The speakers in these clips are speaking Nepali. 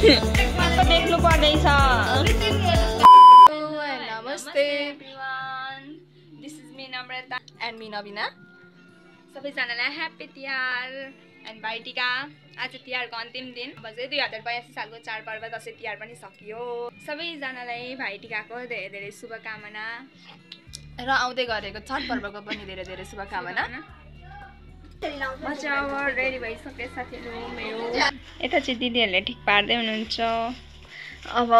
देख्नु पर्दैछ। नमस्ते everyone, this is me Namrata and me Naveena. सबैजनालाई ह्याप्पी तिहार एन्ड भाइटिका। आज तिहारको अन्तिम दिन। अब चाहिँ 2082 सालको चाडपर्व दसैँ तिहार पनि सकियो। सबैजनालाई भाइटिकाको धेरै धेरै शुभकामना र आउँदै गरेको छठ पर्वको पनि धेरै धेरै शुभकामना। म चाहिँ अब रेडी भइसकेँ साथीहरू मेरो। यता चाहिँ दिदीहरूले ठिक पार्दै हुनुहुन्छ। अब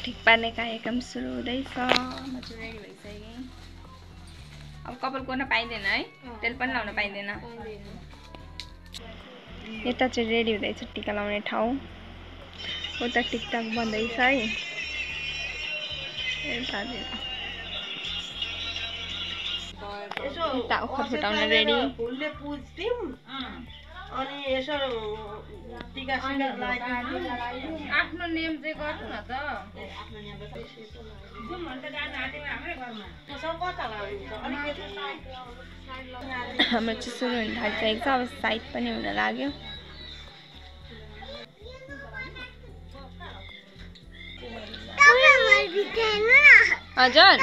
ठिक पार्ने कार्यक्रम सुरु हुँदैछ। म चाहिँ रेडी भइसकेँ। अब कपाल कोर्न पाइँदैन है, तेल पनि लाउन पाइँदैन। यता चाहिँ रेडी हुँदैछ टिका लाउने ठाउँ। उता टिकटक बन्दैछ है। यता ओखर फुटाउन रेडी। फुलले पुज्दिम अनि यसो टिका सिका आफ्नो नेम चाहिँ गर्नु न त। हाम्रो चाहिँ सुरु हुन थालिसकेको छ। अब साइड पनि हुन लाग्यो। हजुर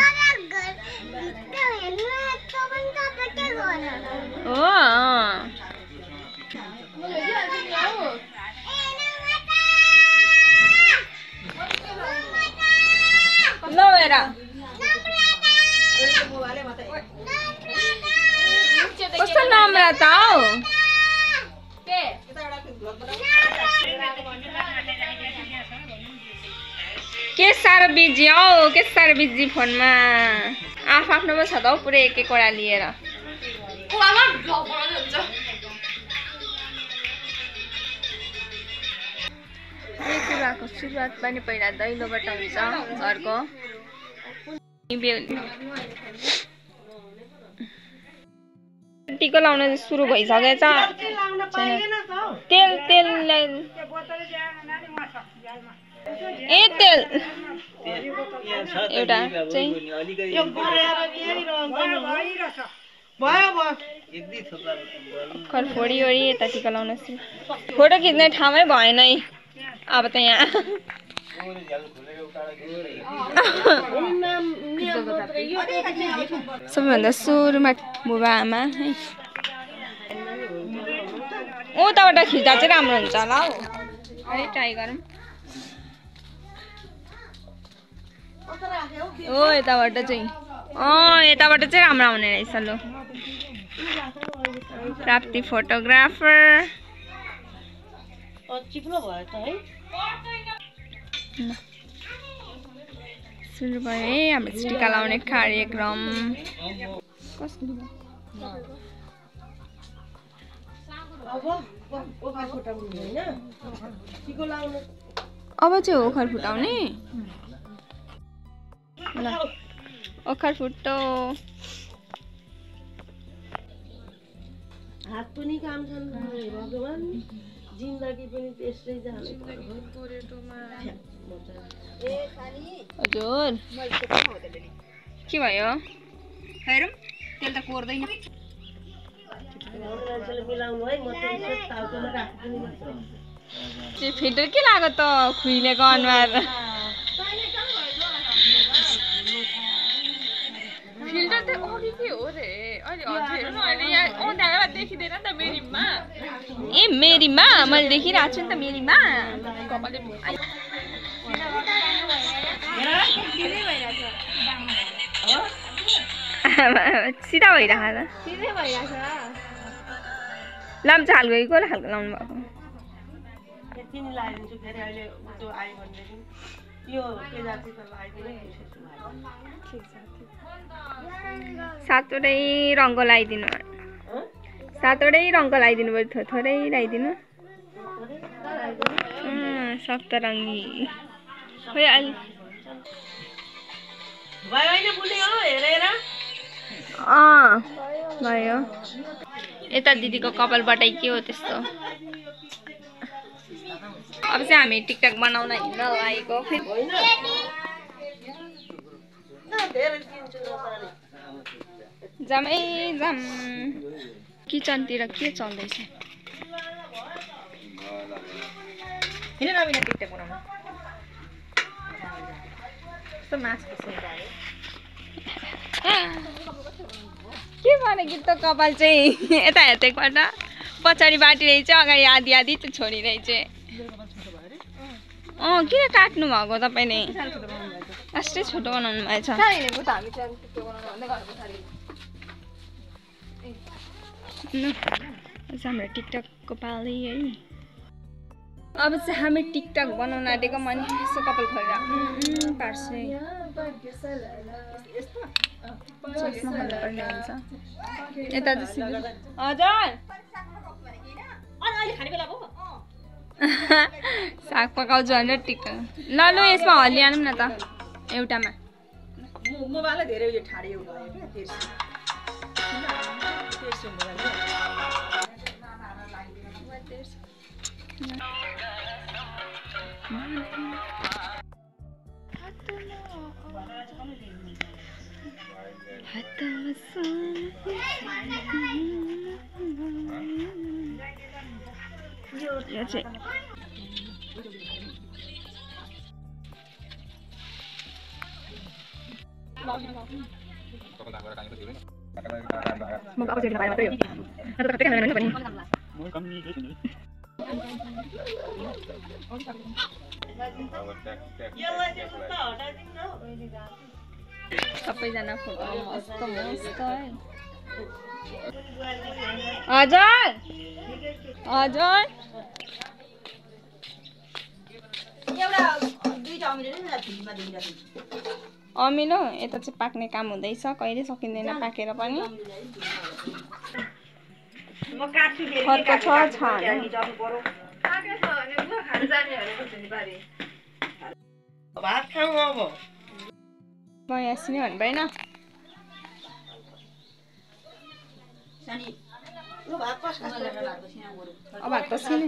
ल हेर कस्तो नम्रता हौ। के साह्रो बिजी हौ, के साह्रो बिजी फोनमा। आफ्नो पो छ त हौ पुरै एक एकवटा लिएर। यो कुराको सुरुवात पनि पहिला दैलोबाट हुन्छ घरको। टिको लाउन सुरु भइसकेछ। तेल तेल ए तेल एउटा चाहिँ खर फोडी ओडी यता टिका लाउन फोटो खिच्ने ठाउँमै भएन है। अब त यहाँ सबैभन्दा सुरुमा बुबा आमा है। उताबाट खिच्दा चाहिँ राम्रो हुन्छ होला हौ है। ट्राई गरौँ। ओ यताबाट चाहिँ यताबाट चाहिँ राम्रो आउने रहेछ। लु प्राप्ति फोटोग्राफर चिप्लो भयो त है। सुरु भयो है हाम्रो टिका लाउने कार्यक्रम। अब चाहिँ ओखर फुटाउने। ल ओखर फुट्टो। हात पनि काम छन् भगवान, जिन्दगी पनि त्यसै जाने। हजुर के भयो? हेरौँ तेल त कोर्दैन। मान्छेले मिलाउनु है। म चाहिँ ताउकोमा राख्दिनु। फिल्टर के लाग्यो त खुइलेको अनुहार। फिल्टर त अघि के हो रे? अहिले हेर्नु न, अहिले यहाँ औँधाबाट देखिँदैन नि त मेरीमा। ए मेरीमा मैले देखिरहेको छु नि त मेरीमा। सिधा भइरहेको छ। लाम्चा खालको कि कसले खालको लाउनु भएको? यति नै लगाइदिन्छु। फेरि अहिले त्यो आयो भनेदेखि यो के जाति त लगाइदिनु। सातवटै रङको लगाइदिनु। सातवटै रङको लगाइदिनु पर्यो। थोरै लगाइदिनु। सप्तरङ्गी खोइ अहिले भयो। यता दिदीको कपाल बटाइ के हो त्यस्तो। अब चाहिँ हामी टिकटक बनाउन हिँड्न लागेको। जामै जाम। किचनतिर के चल्दैछ? हिँड नमिना टिकटक बनाउनु कस्तो मासको सुन्दा के भने गीत त कपाल चाहिँ यता हेर्दै एकपल्ट पछाडि बाटी रहेछ अगाडि आधी आधी त्यो छोरी रहेछ किन काट्नु भएको तपाईँले यस्तै छोटो बनाउनु भएछ हाम्रो टिकटकको पालै है अब चाहिँ हामी टिकटक बनाउन आँटेको अनि यसो कपाल खोलेर पार्छु चस्मा खानुपर्ने हुन्छ यता चाहिँ हजुर साग पकाउँछु भनेर टिकटक ल लु यसमा हल्लिहालौँ न त एउटामा मोबाइललाई धेरै उयो ठाडियो भयो क्या यो चाहिँ सबैजना फोटो मस्त मस्त है हजुर हजुर अमिलो यता चाहिँ पाक्ने काम हुँदैछ कहिले सकिँदैन पाकेर पनि खर्को छ भात खाऊ अब बयासी नै भन्नु भएन भात पसिने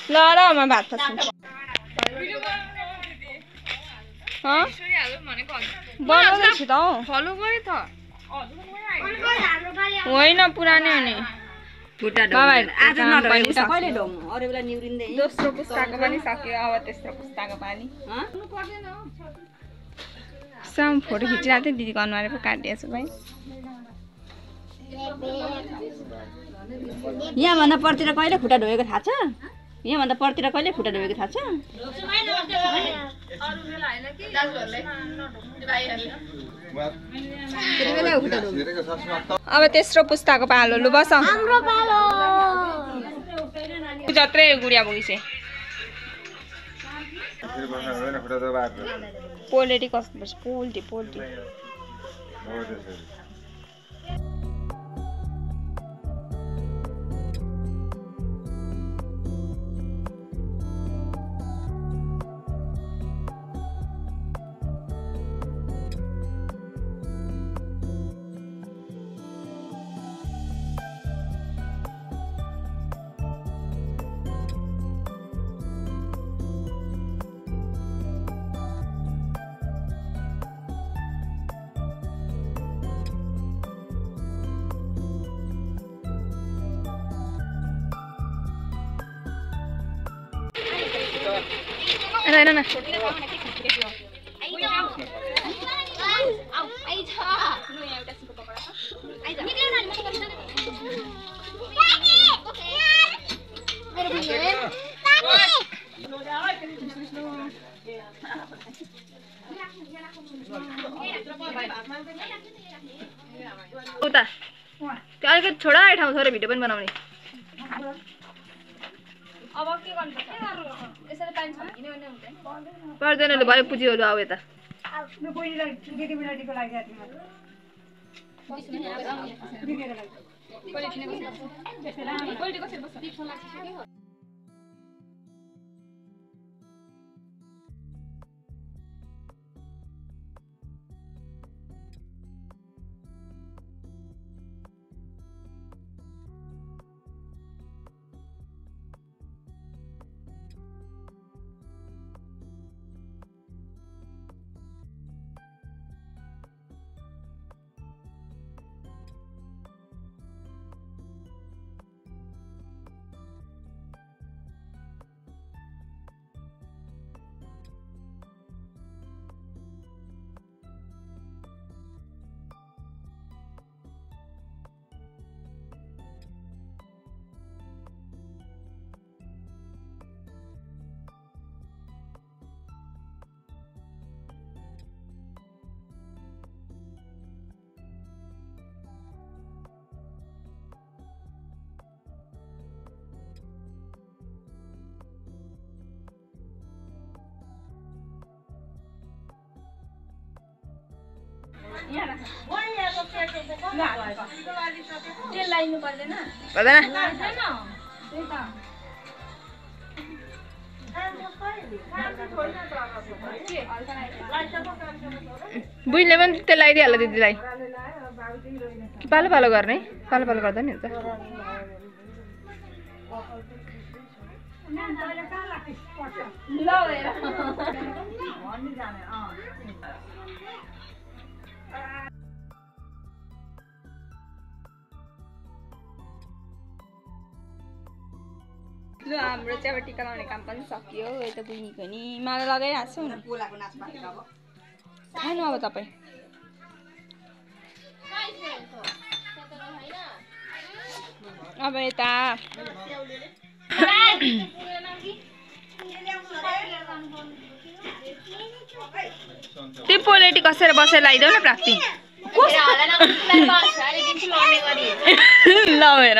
ल र म भात पसिन्छु बनाउँदैछु त फलो गरेँ त होइन पुरानै हो नि दोस्रो पुस्ताको पनि सक्यो अब तेस्रो पुस्ताको पाली साम फोटो खिचिरहेको थिएँ दिदीको अनुहार पो काटिदिएछु भाइ यहाँभन्दा परतिर कहिले खुट्टा धोएको थाहा छ यहाँभन्दा परतिर कहिले खुट्टा धोएको थाहा छ अब तेस्रो पुस्ताको पालो लु बस जत्रै गुडिया भइसक्यो पोल्ट्री कस्तो पर्छ पोल्ट्री ना उता त्यो अलिकति छोडा ठाउँ छ रे भिडियो पनि बनाउने अब के गर्नुपर्छ यसरी पानी छल्किने भने हुँदैन पर्दैन ल भयो पुजीहरु आउ यता म बहिनीलाई दिदी बिनाडीको लागि आतिमा तेल लाइनु पर्दैन पर्दैन बुझले पनि तेल लगाइदिइहाल्छ दिदीलाई पालो पालो गर्ने पालो पालो गर्दा नि हुन्छ ल हाम्रो चाहिँ अब टिका लगाउने काम पनि सकियो यता बुइनीको नि माला लगाइरहेको छु खानु अब तपाईँ अब यता टिपोलेटी कसेर बसेर लगाइदेऊ न प्राप्ति ल हेर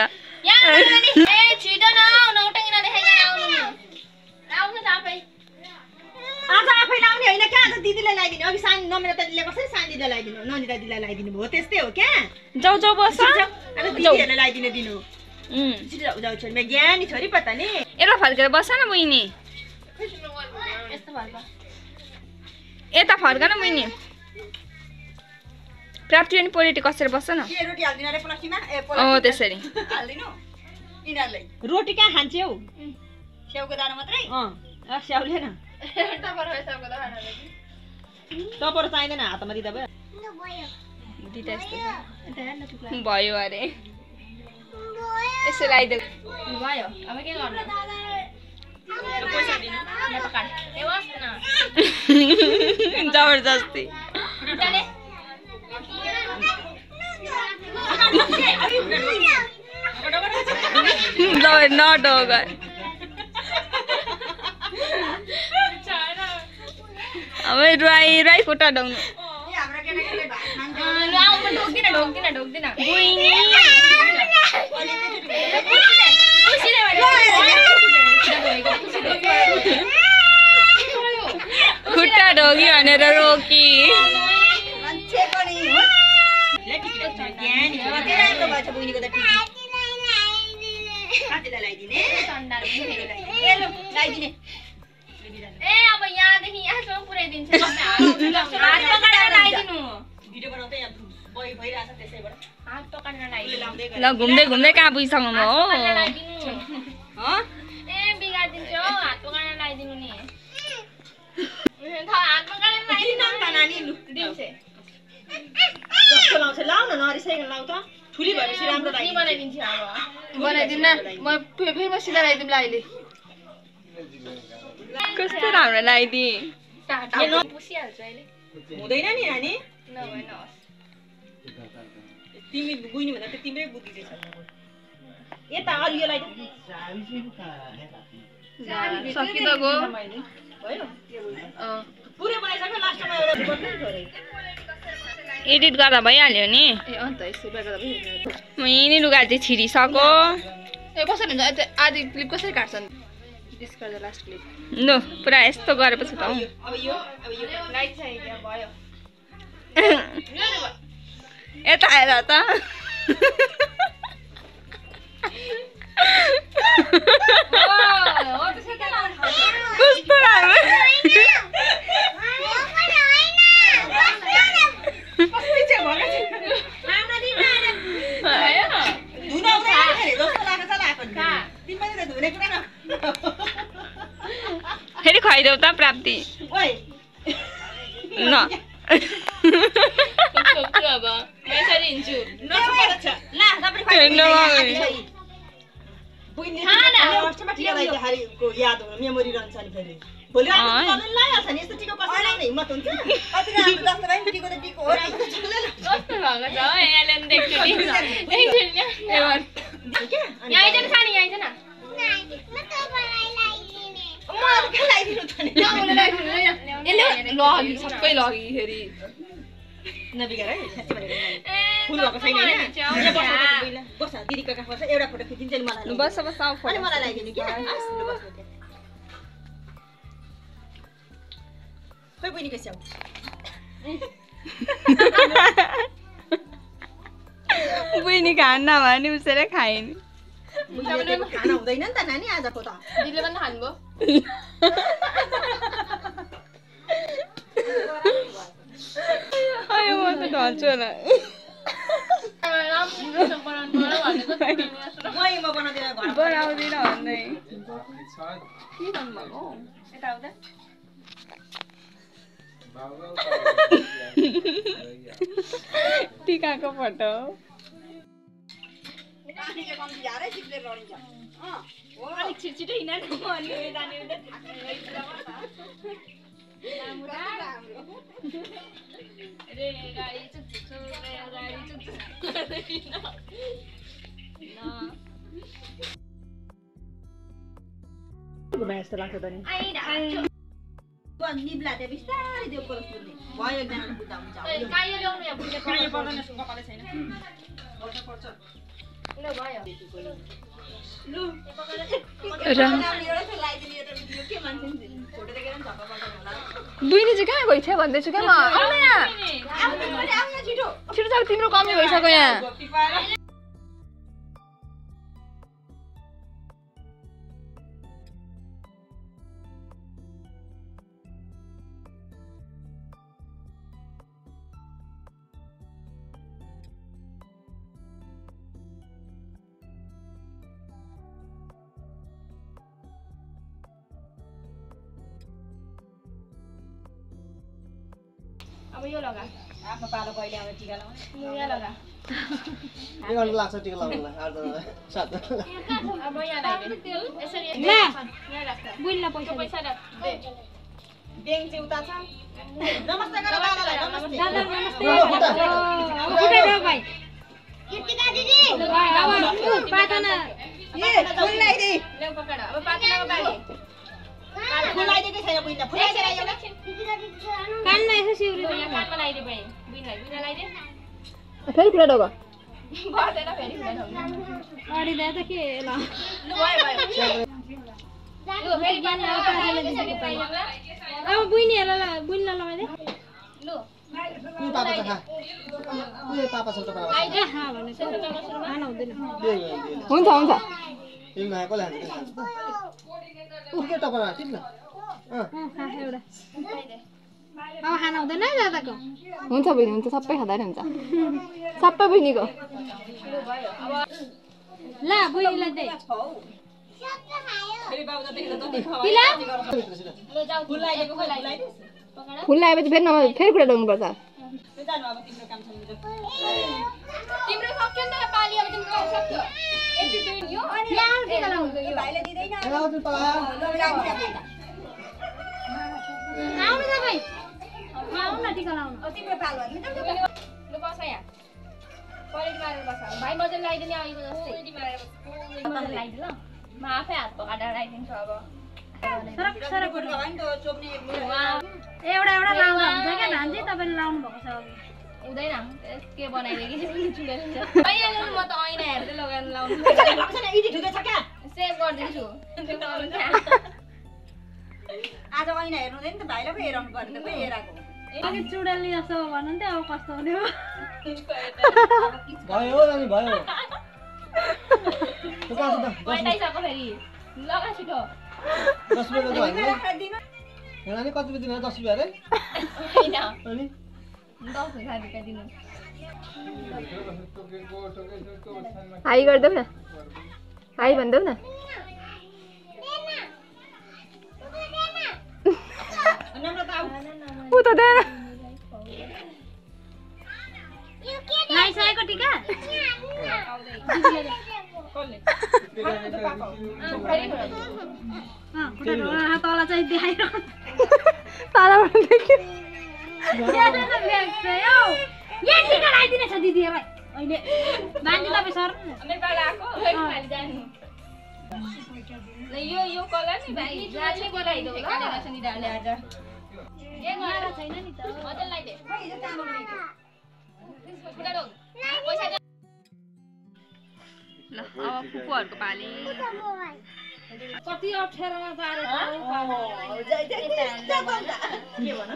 आज आफै लाउने होइन क्या आज दिदीलाई लगाइदिनु अघि सानी नमिरा दिदीले कसरी सानी दिदीलाई लगाइदिनु ननिरा दिदीलाई लगाइदिनु भयो त्यस्तै हो क्या जाऊ जाऊ बस आज दिदीहरूलाई लगाइदिनु दिनु जाऊ जाऊ छोरी म ज्ञानी छोरी पत्ता नि यता फर्केर बस न बहिनी यता फर्क न बहिनी प्राप्ति अनि पोलिटी कसेर बस्छ न के रोटी हाल्दिनु रे प्लास्टिकमा ए त्यसरी हाल्दिनु यिनीहरूलाई रोटी कहाँ खान्छौ स्याउको दाना मात्रै स्याउले न टपर चाहिँदैन हातमा दिँदा भयो भयो अरे यसो लगाइदेऊ भयो अब के गर्नु जबरजस्ती नट होगा अब राई खुट्टा ढोग्नु ढोक्दिन खुट्टा ढोगी भनेर रोकी अब यहाँदेखि यहाँसम्म पुऱ्याइदिन्छु ल घुम्दै घुम्दै कहाँ पुगिसक्नु हो ए बिगारिदिन्छु हौ हात पकाएर लगाइदिनु नि हात पकाएर बनाइदिनु म फेरि म सिधा लगाइदिउँला अहिले कस्तो राम्रो लगाइदिए पुसिहाल्छु अहिले हुँदैन नि नानी नभए नहोस् तिमी बुझ्नु भन्दा त तिम्रै बुद्धि छ यता अरु यो लगाइदिनु सकि त गो भयो पुरै बनाइसक्यो लास्टमा एउटा गर्नु छोरे एडिट गर्दा भइहाल्यो नि ए अन्त यसो गर्दा भइहाल्यो म यिनी लुगा चाहिँ छिरिसक्यो ए कसरी हुन्छ आधी क्लिप कसरी काट्छन् डिस्कर्ड द लास्ट क्लिप नो पुरा यस्तो गरेपछि त अब यो लाइट चाहियो भयो यता आएर त कस्तो राम्रो फेरि खुवाइदेऊ त प्राप्ति न अब यसरी हिँड्छु याद हुनु मेमोरी रहन्छ नि फेरि भोलि लगाइहाल्छ नि यस्तो टिको कसरी लगाउने हिम्मत हुन्छ कस्तो भएको छ एलेन देख्छु यहाँ आइज न सानी यहाँ आइज न लगी सबै लगी फेरि नबिगार है फुल भएको छैन हैन बस दिदीको काख बस एउटा फोटो खिचिन्छ नि मलाई बस बस आउ अनि मलाई लगाइदिनु के बस खै बहिनीको स्याउ बुइनी खान्न भने उसैले खाइन् खाना हुँदैन नि त नानी आजको त दिदीले पनि खानुभयो अयो म त ढल्छु होला म बनाउँदिन घर बनाउँदिन भन्दै के भन्नुभएको यता आउँदा टिकाको फोटो अलिक छिटो हिँड न म अनि जाने जस्तो लाग्छ त नि निब्ला त्यहाँ बिस्तारै देऊ परस पुग्ने भयो एकजनाले बुझ्दा हुन्छ कायो ल्याउनु यहाँ बुझ्ने काहीँ पर्दैन कपालै छैन पर्छ लु बुइनी चाहिँ कहाँ गइछ भन्दैछु क्या म आउन यहाँ छिटो छ तिम्रो कमी भइसक्यो यहाँ अब यो लगा आफ्नो पालो कहिले आउने टिका लाउने यहाँ लगा के गर्नु लाग्छ टिका लाउनुलाई आजलाई साथ अब यहाँ लगाइदे यसरी यहाँ राख्छ बुइनला पैसा राख दे बेङ चाहिँ उता छ नमस्ते गर बाबालाई नमस्ते दादा नमस्ते उठे भाइ कीर्तिका दिदी अब पाटना फुल लगाइदे ल्याउ पकड अब पाटनाको बाली फुल लगाइदिएकै छैन बुइनले फुल लगाइदिएर कानमा यसो सिउरी कानमा लगाइदे भाइ बुइनलाई बुइना लगाइदे फेरि कुरा डग गर्दैन फेरि अडी दे त के ल लु भयो लु फेरि बाल्न अब बुइनीहरुलाई बुइनला लगाइदे लु कुन पापा छ खा कुन पापा छ त पापा लगाइदे हा भने खाना हुँदैन हुन्छ हुन्छ यो नआको लान्छ उके टपरा टिप्न खा एउटा लगाइदे अब खाना हुँदैन ज्यादाको हुन्छ बहिनी हुन्छ सबै खाँदा नि हुन्छ सबै बहिनीको लु भयो अब ल बहिनीलाई दे फेरि बाबु जति जति किला ल जाऊ फुल लगाइदिएको खोइ लगाइदे पकड फुल लगाएपछि फेरि फेरि कुरा डग्नुपर्छ त्यो जानु अब तिम्रो काम छ नि तिम्रो सक्यो नि त पाली अब तिम्रो सक्यो यति दिन यो यहाँ के गराउँछ यो भाइले दिदैन आउँछु त आउनु त भाइ आउनु न टिका लाउनु अब तिम्रो पालो नि त लु बस यहाँ पलेट मारेर बस भाइ मजाले लगाइदिने अघिको जस्तै मजाले लगाइदिनु ल म आफै हात पकाएर लगाइदिन्छु अब सरक सरक गुड भयो नि त चोप्ने एउटा एउटा लाउँदा हुन्छ क्या धान चाहिँ तपाईँले लाउनु भएको छ अब हुँदैन के बनाइदिए कि चुलेर अहिले म त ऐना हेर्दै लगाएर लाउनु छैन इडी ठुकै छ क्या सेभ गरिदिन्छु त्यो गर्नु क्या आज ऐना हेर्नु हुँदैन त भाइलाई पो हेराउनु पर्ने त खोइ हेराको अघि चुडेली जस्तो भन्नु नि अब कस्तो हुने हो भयो नानी भयो त काछ त पैसाइसक्यो फेरि लगा छिटो 10 रुपैयाँ त होइन नानी कति रुपैयाँ दिनु 10 रुपैयाँ अरे होइन अनि 10,000 रुपियाँ दिनु हाई गरिदेऊ न हाई भनिदेऊ न नम्रता आऊ उ त दे लाइसकेको टिका कसले तल चाहिँ देखाइरह तलबाट देख्यो यहाँ टिका लगाइदिनेछ दिदीहरूलाई अहिले बाँधी तपाईँ सर नेपाल आएको नेपाली जानु ल यो कलर नि भाइ जाछै बनाइदेऊ ल काटेर छ नि डाले आज ए गरा छैन नि त मजाले लगाइदे खोइ हिजो काम गर्नु खुट्टा डोक पैसा दे ल अब फुपूहरूको पाली कति अप्ठ्यारोमा पारेको के भन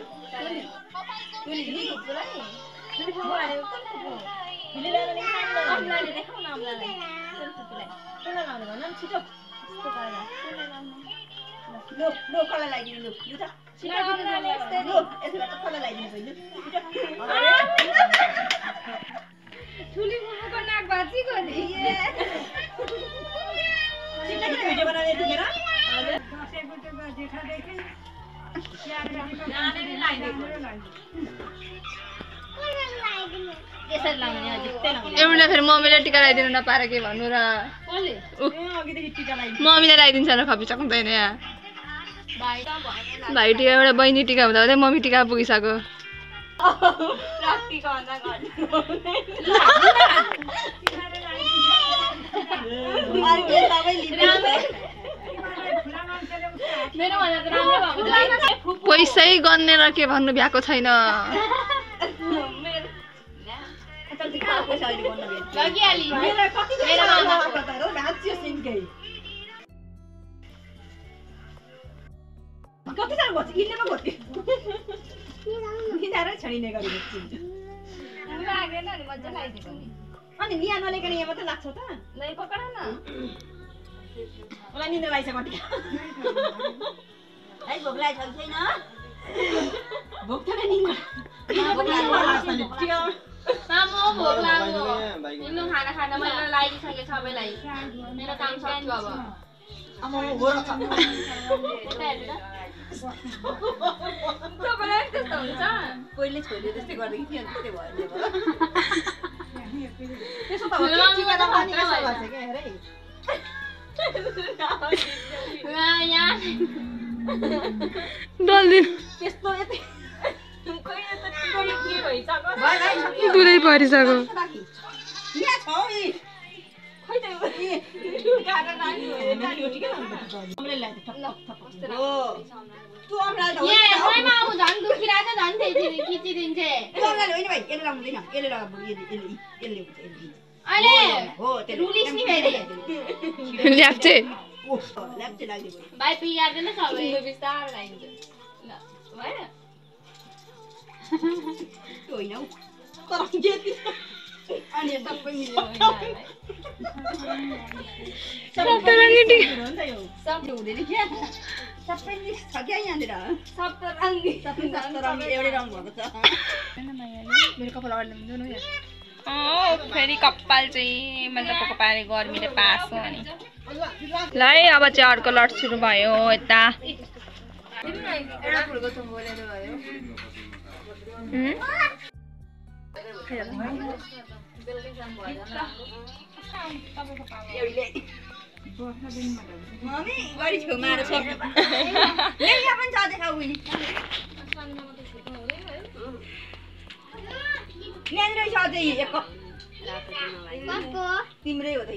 ठुली मुमुको नाक भाँचीको नि भिडियो बनाउने यतिखेर एउटा फेरि मम्मीले टिका लगाइदिनु नपाएर के भन्नु र मम्मीले लगाइदिन्छ र खपिसक्दैन यहाँ भाइ टिका एउटा बहिनी टिका हुँदा हुँदै मम्मी टिका पुगिसक्यो पैसै गन्ने र के भन्नु भ्याएको छैन अनि यहाँ नलेकन यहाँ मात्रै लाग्छ त मलाई निन्द्रा लागिसक्यो है भोक लागेको छैन भोक छैन खाना खाना मैले लगाइसकेँ सबैलाई मेरो काम सक्छु अब तपाईँलाई त्यस्तो हुन्छ पहिले छोरीले त्यस्तै गर्दै थियो त्यस्तै भयो त्यसो त त्यस्तो दुधै परिसक्यो फेरि कपाल चाहिँ मैले तपाईँको पाले गर्मीले पासो अनि ल है अब चाहिँ अर्को लट सुरु भयो यता मम्मी गरी छेउमा आएर सक्नु यहाँ पनि छ देखाउ बहिनी यहाँनिर छ अझै एक कप तिम्रै हो त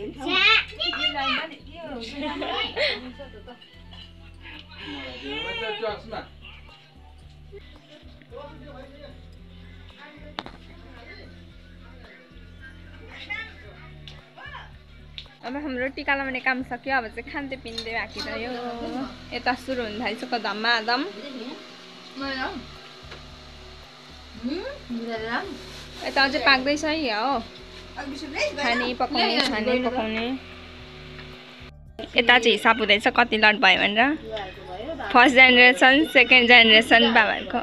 अब हाम्रो टिका लगाउने काम सक्यो अब चाहिँ खाँदै पिन्दै बाँकी रह्यो यता सुरु हुन थालिसक्यो धमाधम यता अझै पाक्दैछ है हो खाने पकाउने यता चाहिँ हिसाब हुँदैछ कति लट भयो भनेर फर्स्ट जेनेरेसन सेकेन्ड जेनेरेसन बाबाहरूको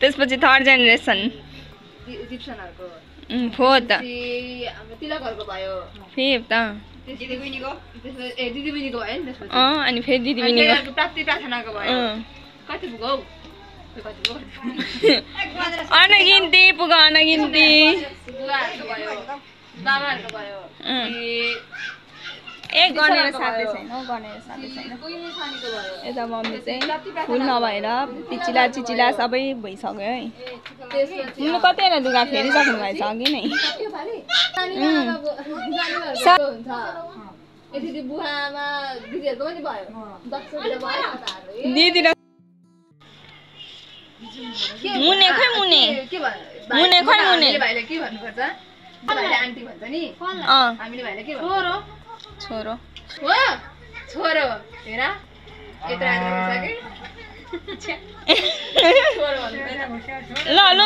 त्यसपछि थर्ड जेनेरेसन फोर्थ फिफ्थ अनि फेरि दिदी बहिनीको अनगिन्ती पुग अनगिन्ती ए गनेर साथै छैन यता मम्मी चाहिँ फुल नभएर पिचिला चिचिला सबै भइसक्यो है तिमीले कतिवटा लुगा फेरिसक्नु भएछ अघि नै दिदी मुने खोइ मुने मुने खोइ मुने छोरो छोरो हेर यत्रो ल ल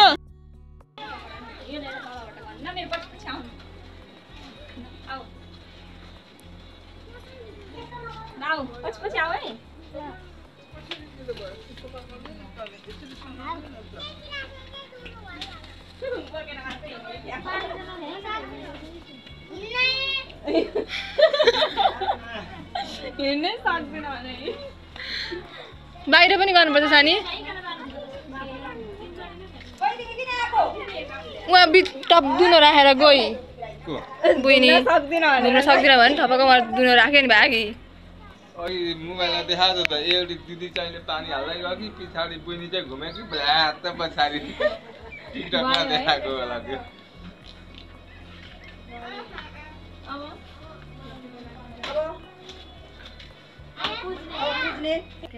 हिँड्नै सक्दैन भने बाहिर पनि गर्नुपर्छ सानी उहाँ टप दुनो राखेर गई बहिनी घुम्न सक्दिनँ भने थपको दुनो राख्यो नि भागी अघि मोबाइलमा देखाएको त एउटी दिदी चाहिँ पानी हाल्दै गयो कि पछाडि बहिनी चाहिँ घुम्यो कि ब्ल्यात पछाडि टिकटकमा देखाएको होला त्यो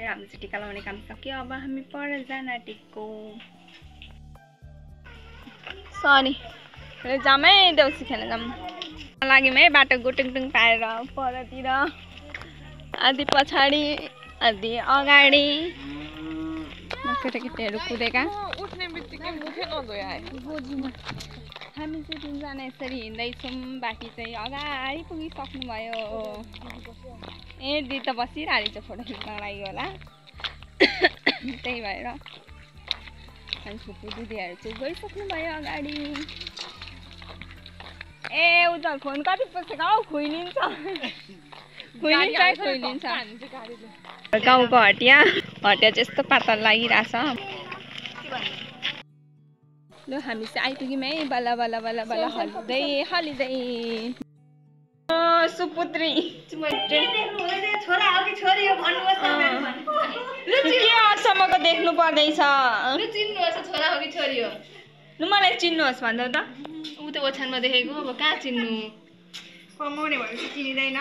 हाम्रो चाहिँ टिका लगाउने काम सक्यो अब हामी पर जान टिकको सरी जामै देउसी खेल्न जाऊँ लाग्यौँ है बाटो गुटुङटुङ पारेर परतिर आधी पछाडि आधी अगाडि केटाकेटीहरू कुदेका उठ्ने बित्तिकै मुखै नधोयो हामी चाहिँ तिनजना यसरी हिँड्दैछौँ बाँकी चाहिँ अगाडि पुगिसक्नुभयो ए दिदी त बसिरहेको छ फोटो खिच्न लागि होला त्यही भएर अनि फुपू दिदीहरू चाहिँ गइसक्नुभयो अगाडि ए उता फोन कति पसेको हौ खुइलिन्छ गाउँको हटिया चाहिँ यस्तो पातल लागिरहेछ ल हामी चाहिँ आइपुग्यौँ है बल्ल बल्ल बल्ल बल्ल हल्दै हलिँदै सुपुत्री के अचम्मको देख्नु पर्दैछ लु मलाई चिन्नुहोस् भन्दा त ऊ त ओछ्यानमा देखेको अब कहाँ चिन्नु कमाउने भनेपछि चिनिँदैन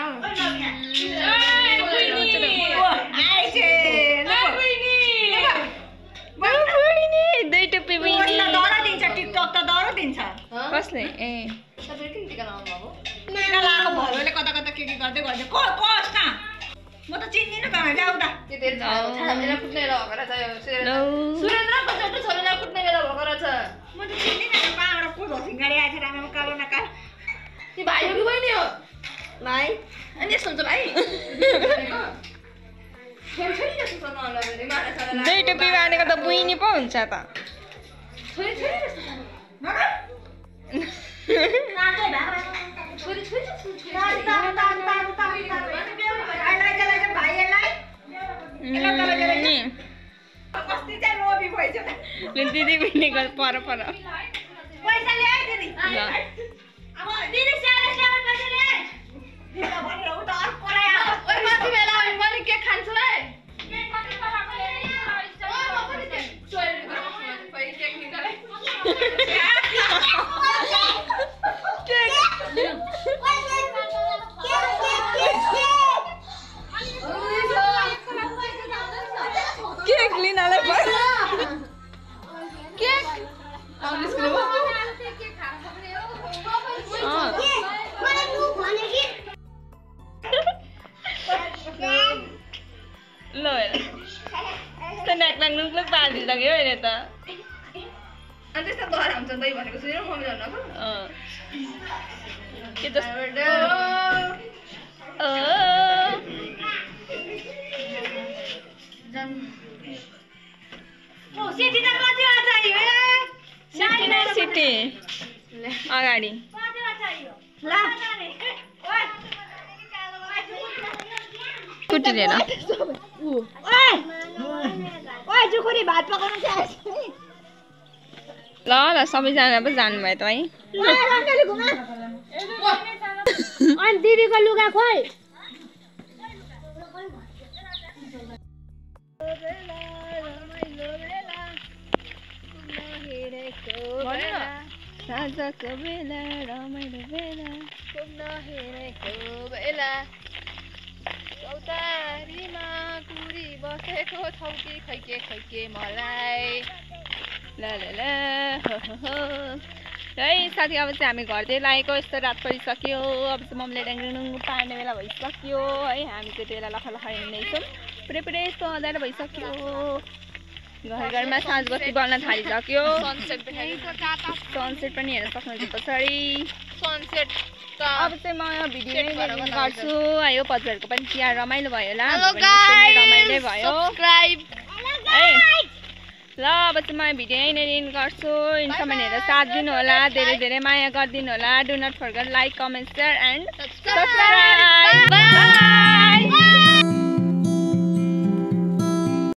दुई टुप्पी कसले ए कता कता के गर्दै गर्दै म त चिन्दिनँ कहाँ जाऊ त म त चिन्दिनँ कहाँबाट को झोसिङ्गाडी आएछ रामेमा कालो नकाल त्यो भाइ हो कि बहिनी हो भाइ अनि यस्तो हुन्छ भाइ दुई टुप्पी बाँधेको त बुइनी पो हुन्छ त दिदी बहिनीको पर पर के खान्छु है केक लिनलाई ल हेर नाक्लाङ नुक्लुक पारिदिसक्यो अहिले त अनि त्यस्तो डर हुन्छ दही भनेको सुनेर मम्मी भन्नको के जस्तो सिटी अगाडि कुटी लिएर ल ल सबैजना पो जानुभयो त है अनि दिदीको लुगा खोइ साँझको बेला रमाइलो बेला घुम्न हिँडेको बेला चौतारीमा कुरी बसेको छौ कि खैके खैके मलाई ल ल ल है साथी अब चाहिँ हामी घरतिर लागेको यस्तो रात परिसक्यो अब चाहिँ मम्मीले ड्याङडुङ पार्ने बेला भइसक्यो है हामी चाहिँ बेला लख लख हिँड्दैछौँ पुरै पुरै यस्तो अँध्यारो भइसक्यो घर घरमा साँझ बत्ती बल्न थालिसक्यो सनसेट पनि हेर्न सक्नुहुन्छ पछाडि सनसेट अब चाहिँ म भिडियो गर्छु है यो पछाडिको पनि तिहार रमाइलो भयो होला रमाइलो भयो है ल अब चाहिँ म भिडियो यहीँनिर एन्ड गर्छु इन्सम्म हेरेर साथ दिनु होला धेरै धेरै माया गरिदिनु होला do not forget like comment share and subscribe by